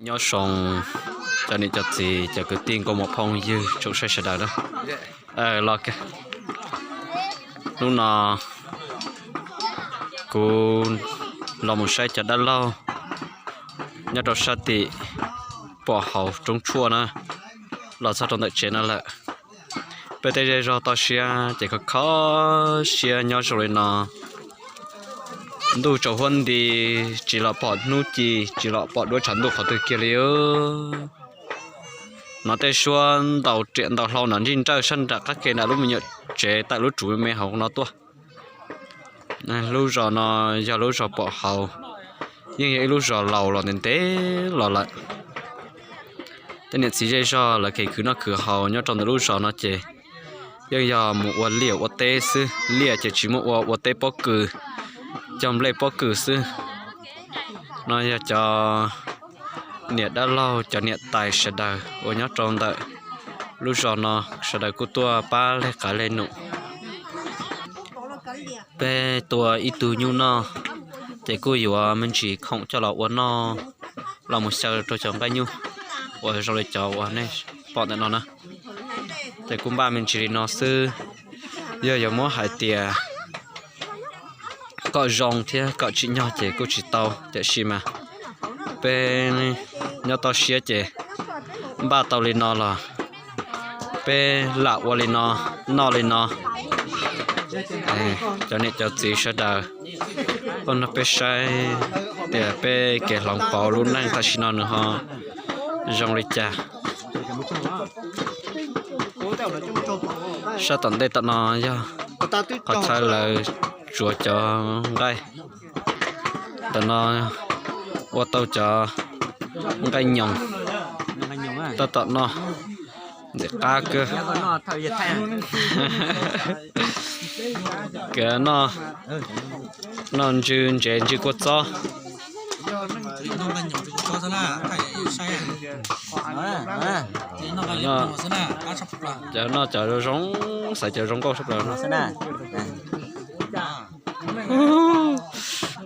Nyob zoo cov niam cov txiv cov kwv tij nkauj muam phooj ywg tsoom saib sawv daws na. Los, hnub no kuv los mus saib cov dab laug nyob rau sab tim pom hauv roob tshuaj na, los txog rau ntawm tsev no lawm. Peb tej zej zog toj siab ces khov kho siab nyob zoo li no. Ntuj tsaus huab nti, tsis los pom hnub ci, tsis los pom duab tshav ntuj qhov twg kiag li. Hnov tej suab ntaus riam ntaus hlau nrov ntsij nrawj sab nram qab ke nram lub me nyuam tsev tawm lub tsuv me me hauv no tuaj. Lub zos no yog lub zos pom hauv, yeej yog ib lub zos laus los ntev ntev los lawm. Tej niam txiv zej zog lawv kev khwv noj khwv haus nyob rau ntawm lub zos no ces yeej yog mus ua liaj ua teb xwb, liaj ces tsis muaj ua, ua teb pob kws, cog nplej pob kws xwb. No yog cov niam dab laug cov niam tais sawv daws uas nyob rau ntawm lub zos no sawv daws kuj tuaj pab leg qav leg num. Peb tua ib tug nyuj noj ces kuj yuav me ntsis khoom coj los ua noj, los mus xyaw rau cov nqaij nyuj uas zoo li cov uas nej pom ntawm no na. Ces kuj npaj me ntsis li no xwb, yog yuav muab hais tias kom zoo thiab kom tsim nyog ces kuj tsis tau, tiam sis mas peb nyob toj siab ces npaj tau li no los peb lam ua li no, noj li no. Cov niam cov txiv sawv daws, koj nrog peb saib tias peb kev hloov pauv lub neej tam sim no nws ho zoo li cas. Sab tom ntej tom no yog qhov chaw lawv tsuav cov nqaij. Tom no ua tau cov nqaij nyoos, tab tom noj ntxim qab kawg. Kawg noj, noj ntsw ntsev ntsw kua txob. Cov noj cov zoo, xaiv cov zoo nkauj sab plaws no.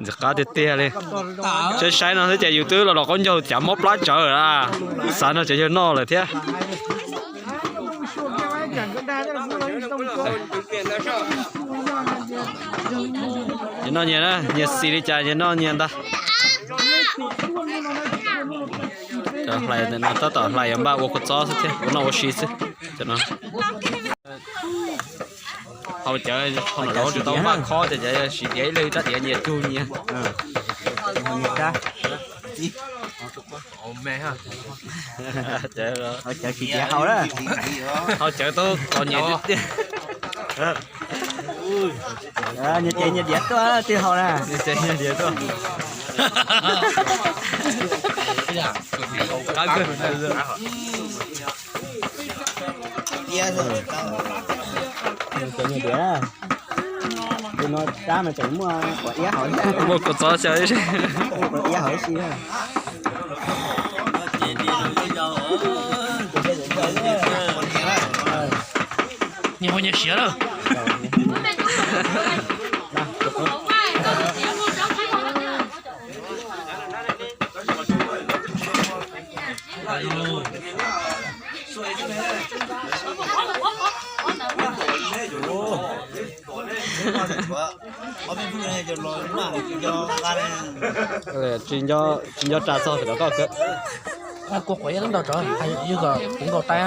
Ntxim qab tiag tiag li. Saib saib no xwb ces yus twb los los qaub ncaug cav mob plab tsawv lawm, xav no ces yawg noj lawm thiab. Nyias noj nyias, nyias xis li cas nyias noj nyias ntag. Cov hlais ntawm no tab tom hlais yuav npaj ua kua txob xwb thiab ua noj ua si xwb. Hau cawv, hau no los tsis tau npaj khob ces cawv siv diav ib leeg rab diav nyias tug nyias. Hau cawv tau qos nyias tiag. Nyias ces nyias diav tuaj twg hau na. Nyias ces nyias diav tuaj. Tus no rab mas tseem muaj quav iab hauv, muaj kua txob xyaw, muaj quav iab hauv ib si. Nyias ua nyias siav lawm. Tsis nco ras txog tam koj kawg. Kua quav iab ntau tsawv, yog kom kuv nkaus taib.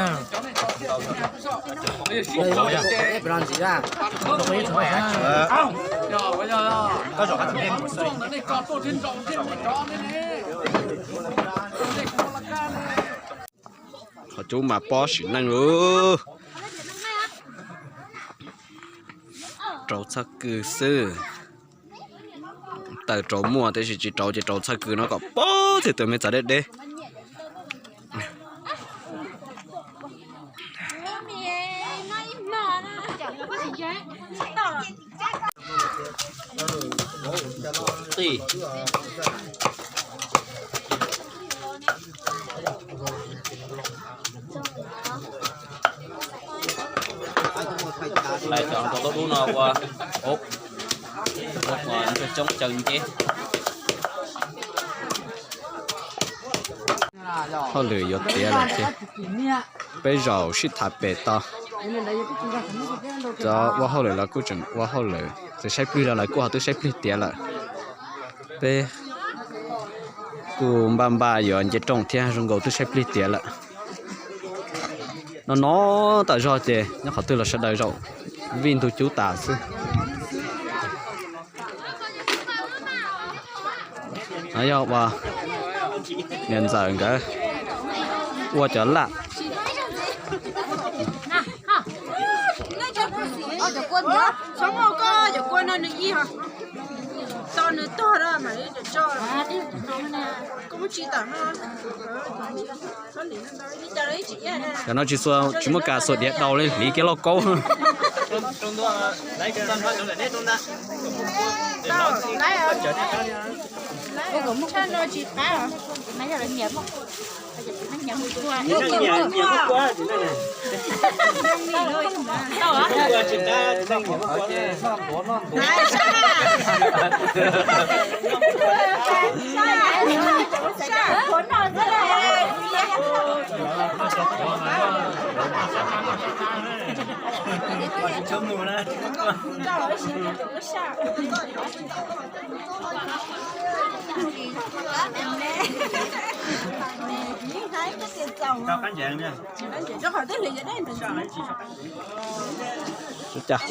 Qhov cub mas pob sim neej lauj. Rauv txhaj kws xwb. Taws rauv muaj tab sis tsis rauv ces rauv txhaj kws no kom pob txhia tus me txav deb deb. Lais cov tau lub dub no ua, ua coob coob caw nceb. Hauj lwm yuav tiav lawm thiab. Peb zaum sib tham pem tau. Cov ua hauj lwm los kuj tseem ua hauj lwm, txawm saib plig los lawv kuj ho twb saib plig tiav lawm. Peb kuj npaj npaj yuav nce rooj thiab, zoo nkaus twb saib plig tiav lawm. No no tas zog ces nyob qhov twg los sawv daws zaum vij ntug cub tas xwb. No yog ua niam ntxawm nkawd ua cov laj. Cov no tsis xuas, tsis muaj kas xuas diav daus li, hliv kiag lauj kaub.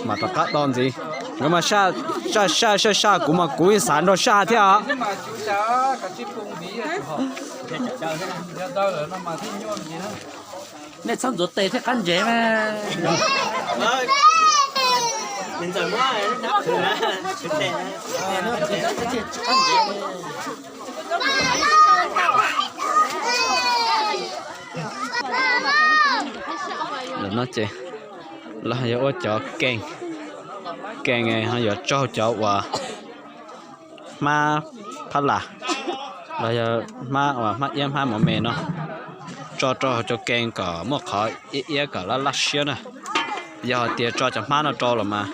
Mas rov qab do ntxiv, nkawd mas saj saj saj, kuv mas kuv yeej xav nrog saj thiab os. Nej txhob ntxuav tes thiab qab ntsev mas. Lawm no ces los yog ua cov kees, kees ho yuav tsaug cov uas hmab phab las los yog hmab uas hmab iab hmab mov me no, tso rau hauv cov kees kom muaj qhov iab iab kom laj laj siab na. Yog hais tias tso cov hmab no rau los mas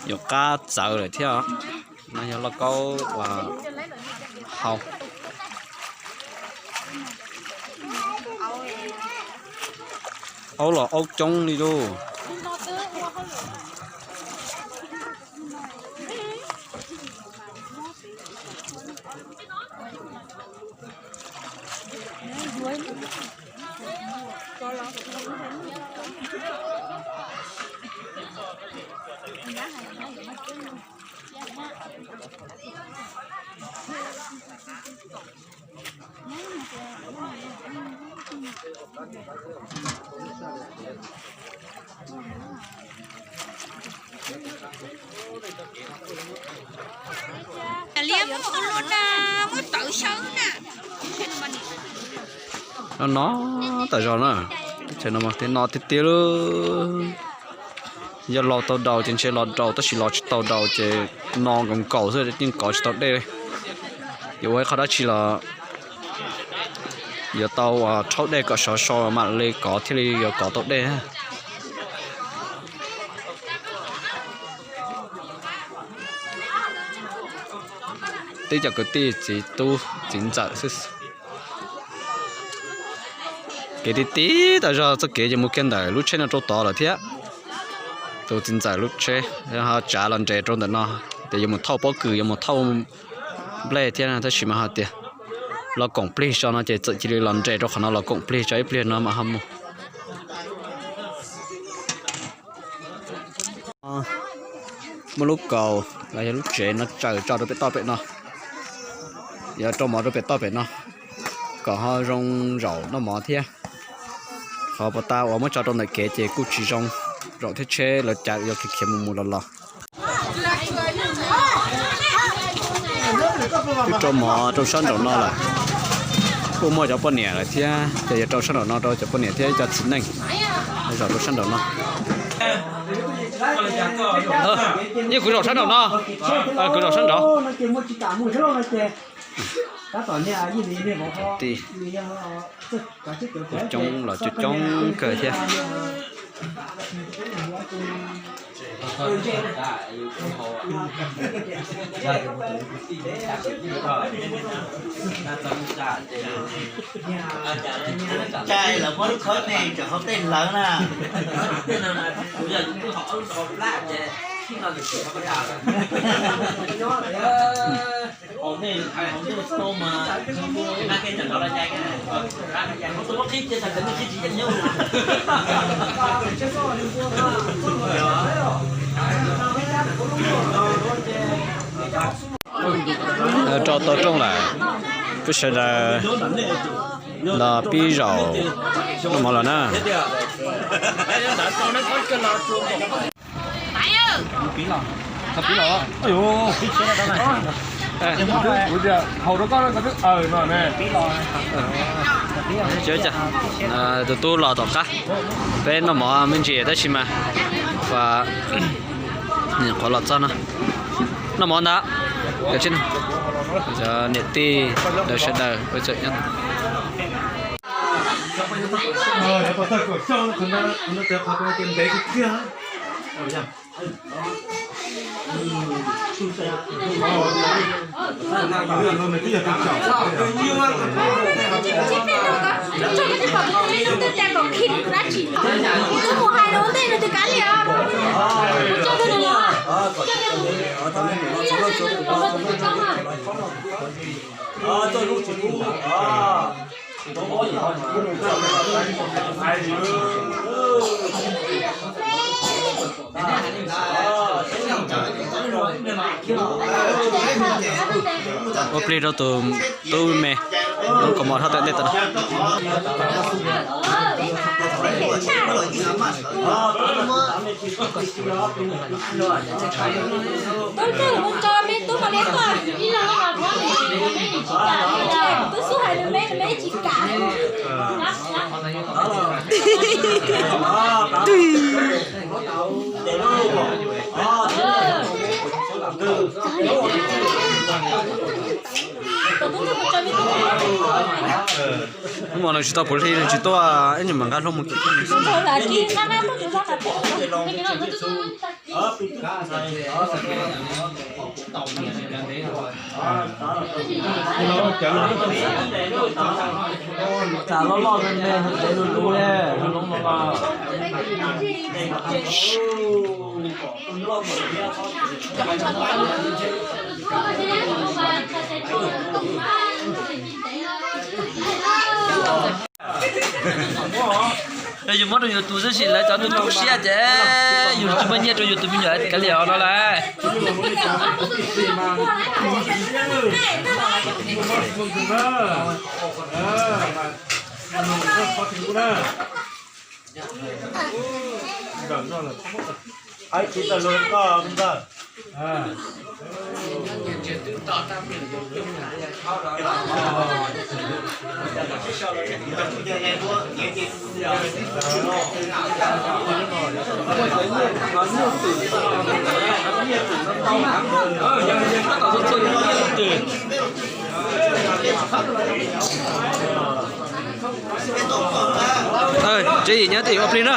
yuav qab txawv lawm thiab. No yog lauj kaub uas hau. Aub los aub coob li lauj. No no tas zog na, teb chaws no mas tej no tiag tiag li. Yog los tau daus ces ntshe los daus, tab sis los tsis tau daus ces no nkaus nkaus xwb yeej kov tsis tau dej li. Yuav ua ib qho dab tsi los yuav tau rhaub dej kom sov so mam li kov thiaj li yuav kov tau dej. Tib cov kwv tij txiv tub txiv ntxawm xwb. Kev ti ti tas zog, txoj kev ces mus kiag ntawm lub tsheb no rau tod lawm thiab. Tus txiv ntxawm lub tsheb ho tsav los nres rau ntawm no, ces yuav mus thauj pob kws, yuav mus thauj nplej thiab, tab sis mas hais tias los koom plig tso no ces txawm cia li los nres rau qhov no los koom plig tso ib pliag no mam ho mus. Muaj lub kaus los yog lub tsev no tsaws tso rau pem toj pem no, yuav rau mov rau pem toj pem no kom ho zoo zaum noj mov thiab. Qhov puas tas uas muab tso rau ntawm kev ces kuj tsis zoo, zaum thiab tsheb lawv cav yuav khiav khiav mus mus los los. Wb rau mov rau sab nraum no lawm, kuj muaj cov poj niam lawm thiab, ces yuav rau sab nraum no rau cov poj niam thiab cov txiv neej. Zaum rau sab nraum no. Yeej kuv zaum sab nraum no, kuv zaum sab nraud. Tij coob los coob coob kawg thiab. Cai los muab lub khawb ne, tsam hau tej hlawv na. Rau tau rooj lawm, peb sawv daws los pib zaum noj mov lawm na. Tus tub los tom qab, peb noj mov me ntsis tab sis mas nyuam qhuav los txog no. Noj mov ntag, cov niam tij, sawv daws ua txawm nyob. Ua plig rau tus tub me, lub kaus mom dhau tom ntej tod. Tub ntxawg mus tso me tub Mos Liab tuaj. Tub xub hais nws me, nws me tsis kam. Hnub no nws tsis tau puav hli, nws tsis tuaj, ib nyuag mam nqa hlub mus. Loj loj me me, ntev lus lus le, lub no los. Yus muab rau yus tus xwb sis lawv cov ntuj tu siab ces yus tsis muaj nyiaj rau yus tus me nyuam kav liam no lawm. Tsev yim nyob twj ywm ua plig na.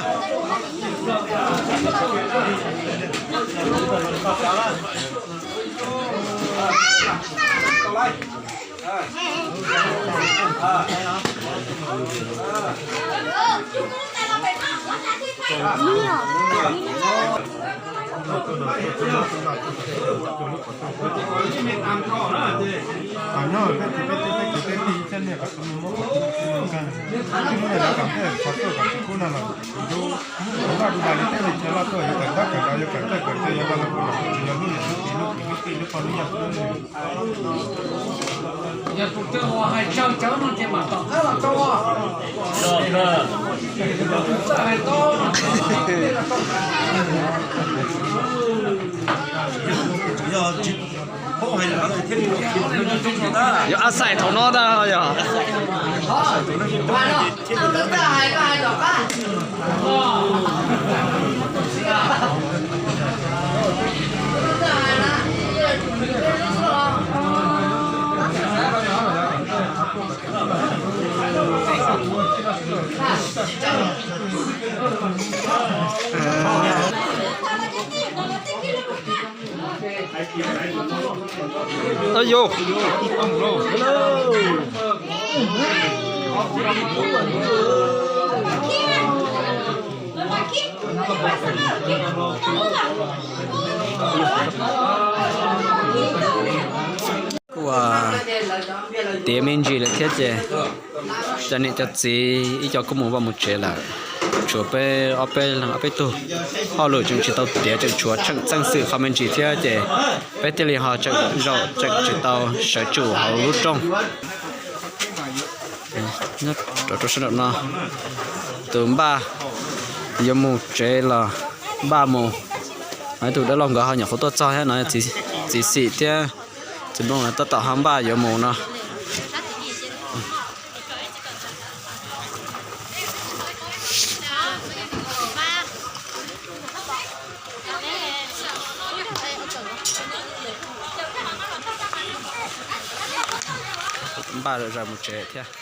Yog ab xais thaum no ntag yog. Ayo, kuj tiav me ntsis lawm thiab ces cov niam cov txiv ib co kuj mus vaj mus tsev lawm. Tshuav peb ob peb leeg ob peb tug, hauj lwm tseem tsis tau tiav, tseem tshuav tsheej txheej xwm qhov me ntsis thiab ces peb thiaj li ho tseem zaum tseem tsis tau sawv tsum hauv lub rooj. Nyob rau sab nraum no, tus npaj yuav mus tsev los npaj mus. Ib tug dab laug nkawd ho nyuam qhuav tuaj txog thiab no, txiv xim thiab txiv nplooj lawv tab tom ho npaj yuav mus no. Npaj zom zaws mus tsev thiab.